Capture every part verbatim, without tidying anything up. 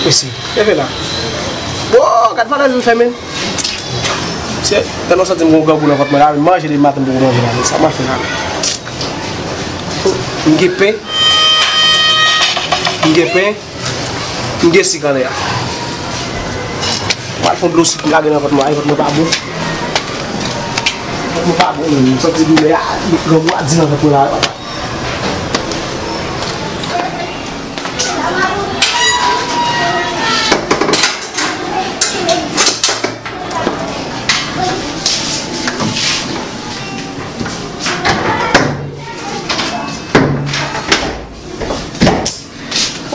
Isi. Kenbe la. Wo, gad valè l fè, men. Se, lè nou santi m gon grangou nan vant mwen la, manje depi maten m poko manje la, men sa m ap fè la, men. M gen pen. M gen pen. M gen sik anlè a. M al fè yon dlo sik m lage nan vant mwen, vant mwen pa bon. Vant mwen pa bon, men. M santi doulè a, grangou a di nan vant mwen la.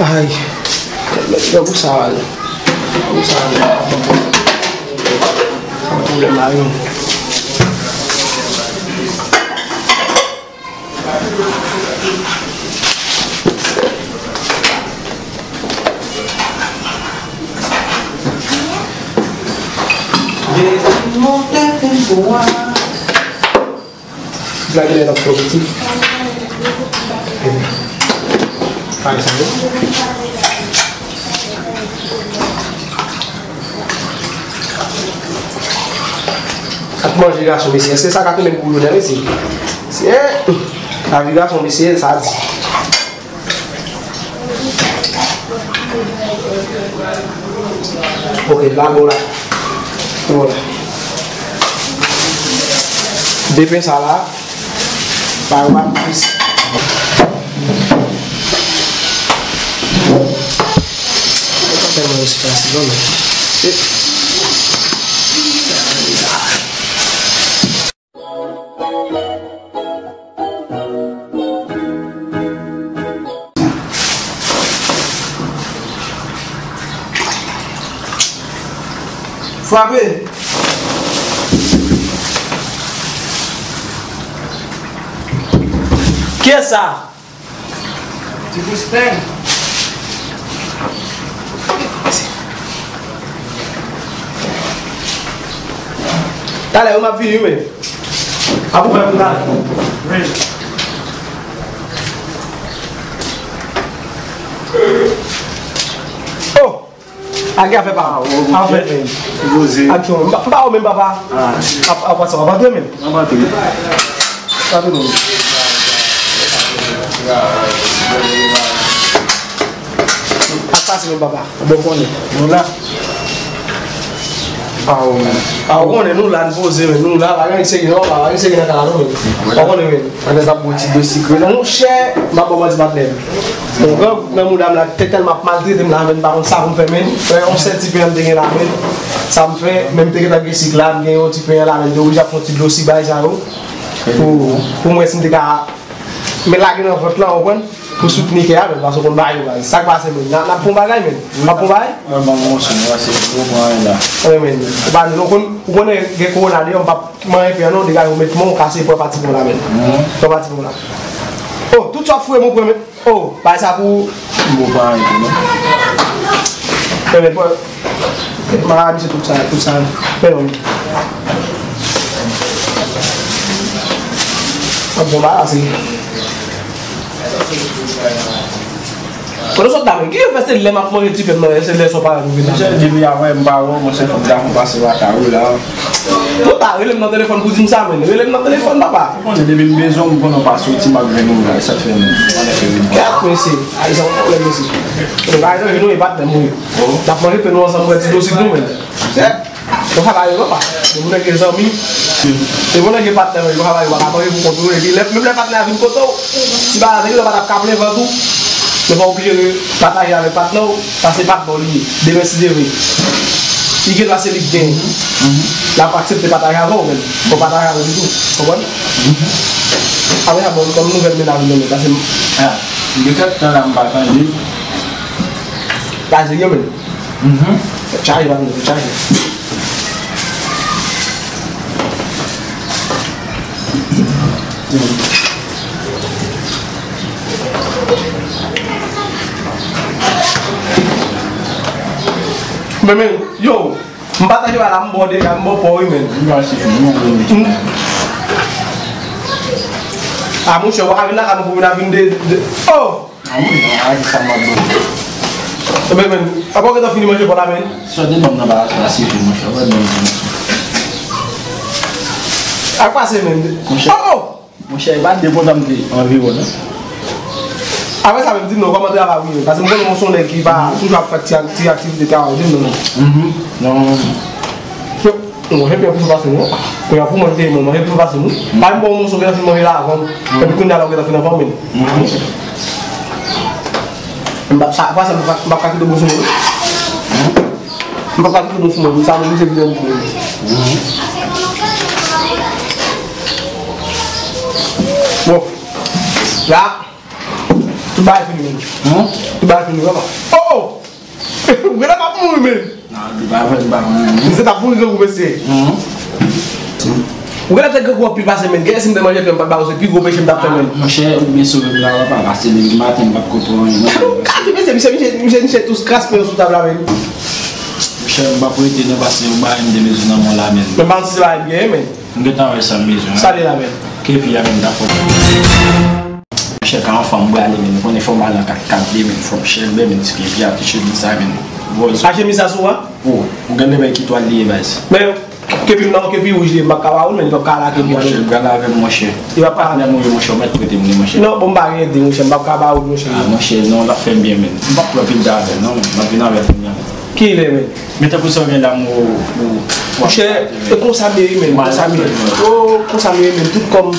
Ay, grangou sa a, grangou sa a, sa pwoblèm la, wi. Blague nan pwoditif. Fay sa yo. Ap manje gason, mesye. Èske sa ka tounen pou yo, mesye? Se lavi gason, mesye, sa di. Ok, la, bon, la. Bon, la. De pen sa la. Pa yo pa plis. Tèlman yo sipansyon, non, men. Frape! Kiyès sa? Ti Pouspèn. Talè, wi, m ap vini, wi, men. Ap ouvè pou talè. Wi. Oh! Agi afè pa. Afè. Poze. Aksyon. M pa, m pa wè menm, papa. Ah. Ap, ap pase, ap antre menm. Ap antre. Sa tou nou. Ap pase menm, papa. Bon konnen. Nou la. Aw. Aw, konnen nou la, n poze, men nou la, pa gen seri non, pa gen seri nan kala non, men. Ou konnen, men. Mwen t ap bwè ti dlo sikre la. Monchè, m ap ba w manti, patnè. Yon gran bout nan mouda m la, te tèlman ap maltrete m la, men m pa konn sa pou m fè, men. Yon sèl ti pen an m te gen la, men. Sa m fè, men m te gentan gen sik la, m gen yon ti pen an la, men m te oblije ap fè yon ti dlo sik bagay sa yo. Pou, pou m wè si m te ka met lage nan vant lan, ou konprann? Pou soutni kè a, men, paske w konn bagay yo, baz. Sa k pase, men? N ap, n ap pran bagay, men. N ap pran bagay? Mwen, ban mwen yon sou, mwen, se pou pran la. Wi, men. Ou pa, nou konn, ou konnen gen kowona deyò, m p ap manyen pen an non, degaje w met men w kase pran pati bon la, men. Pran pati bon la. Oh, tout sa w foure m ou pran, men. Oh, bay sa pou. M pa anyen tou, non. Men, men, pran. M pa misye tout sa, tout sa. Men, non. Ap bon bagay, se. Kote w sot la, men? Ki yo fè se lè m ap manje ti pen m nan, se lè sa w parèt ou vin la? Monchè, depi avè m pa wè w, monchè, fòk dakò pase w ata wi la. Ou ta rele m nan telefòn pou di m sa, men. Rele m nan telefòn, papa. Ou konnen depi m bezwen w, m konnen w pa soti, m ap jwenn ou la. E sa k fè m anlè fè vin. Gad, mesye. Ayisyen, yon pwoblèm, mesye. Yon bagay nan jenou, e patnè m, wi. N ap manje pen nou ansanm, pran ti dosik nou, men. Bon travay, papa. Depi w nèg gen zanmi, depi w nèg gen patnè, bon travay, ou pa ka manje pou kont ou, epi lè, menm lè patnè a vin kote w, si bagay la te gentan pa t ap ka plen vant ou, men fò w oblije pataje avèk patnè w, paske patnè w li ye. Demen si Dye vle, li gen dwa se li k genyen. L ap aksepte pataje avè w, men fò w pataje avè li tou. Konprann? Apre sa, bon, kòm nouvèl mennaj ou menm, paske m. Ah, m gen kèk tan la m pa tande. Pase yo, men. Mhm. Tèt chaje, patnè, tèt chaje. Men, men, yo, m pataje bagay la, m ba w dega, m ba w pa w, wi, men. M pase, m. A, monchè, w pa ka vin lakay nou pou vin ap vin de, de, oh! Ah, mwen, non, a di sa m ap bon. Ebyen, men, apa w gentan fini manje pa w la, men? Sòti nonm nan pa, pa sifi, monchè. Wè nonm nan. Ak pase, men. Monchè. Oh, oh! Monchè, e pa de kontan m te anviwon, non. Apre sa, men, di m non, kòman travay ou ye? Paske m konnen w se yon nèg ki pa toujou ap fè ti, ti aktivite travay, di m non, non. Mhm. Non. Yo, bon, se byen pou sou pase nou. Kounye a pou mwen, te mwen, manje pou sou pase nou. Pa m bon, mwen sou gentan fin manje la avan. Epi kounye a la, ou gentan fin anfòme. M pa, sa, fwa sa, m pa, m pa ka kite bon sou mwen. M pa ka kite bon sou mwen. Sa, mwen, se byen pou mwen. Bon. La. Tout bagay fini, men. Tout bagay fini, vrèman. Oh, oh! Ou genlè p ap mouri, men. Non, li pa vle, li pa vle. Misye t ap mouri grangou, mesye. Ou genlè te grangou anpil pase, men. Genlè si m te manje tou, m p ap ba ou, se pi gwo peche m t ap fè, men. Monchè, ou byen sove m la, papa, paske depi maten m p ap konprann anyen, non. Ou ka di, mesye, misye, misye, misye, misye tous kras men sou tab la, men. Monchè, m p ap rete, non, paske ou bay m de bezwen nan mwen la, men. Men pa m si se bagay m genyen, men. M gentan wè sa m bezwen. Sa li la, men. Kepi a, men, dakò. Monchè, ka anfòm, m prale, men. Ou konnen fò m al nan kat kat de, men. Fò m chèlbè, men, ti kepi a, ti chemiz sa, men. Vòz. A chemiz sa sou a? O, ou gen de men ki twal li ye, baz. Men, kepi m nan, kepi wouj li ye, m p ap ka ba ou l, men, li p ap ka al ak kepi a, men. Monchè, pral avè m, monchè. Li p ap ka. Patnè m ou ye, monchè, ou mèt prete m li, monchè. Non, bon, m pa gen ide, monchè, m p ap ka ba ou l, monchè. A, monchè, non, l ap fè m byen, men. M p ap pran pil tan avè l, non, men. M ap vin avè l kounya, men. Kilè, men? Men tankou sa w gen la, m ou, ou, ou ap Monchè, e konsa m ye, men, konsa m ye. O, konsa m ye, men, tout kò m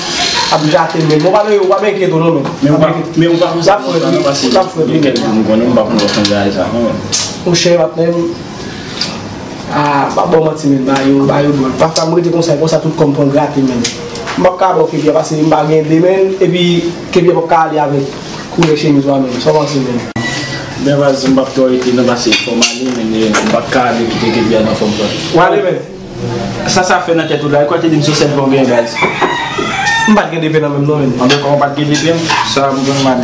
ap jate, men. Mwen pa, ou pa enkyete w, non, men. Men ou pa, men ou pa konsa, non, paske m konnen m pa konn konn bagay sa, non, men. Monchè, patnè m, a, m pa ba w manti, men, bagay yo, bagay yo dwòl. Pafwa m rete konsa, e konsa tout kò m pran grate, men. M p ap ka ba w kepi a, paske m pa gen de, men, epi kepi a p ap ka ale avèk koulè chemiz ou a, men. Sa w panse, men? Men baz, m p ap twò rete non, paske fò m ale, men, e, m p ap ka ale kite kepi a nan fò m twò. W ale, men. Sa sa fè nan tèt ou la, e kwè te di m se sèl fò w genyen, baz. M pa t gen de pen nan men m non, men. Anben, kòman w pa t gen de pen? Sa m konn mal.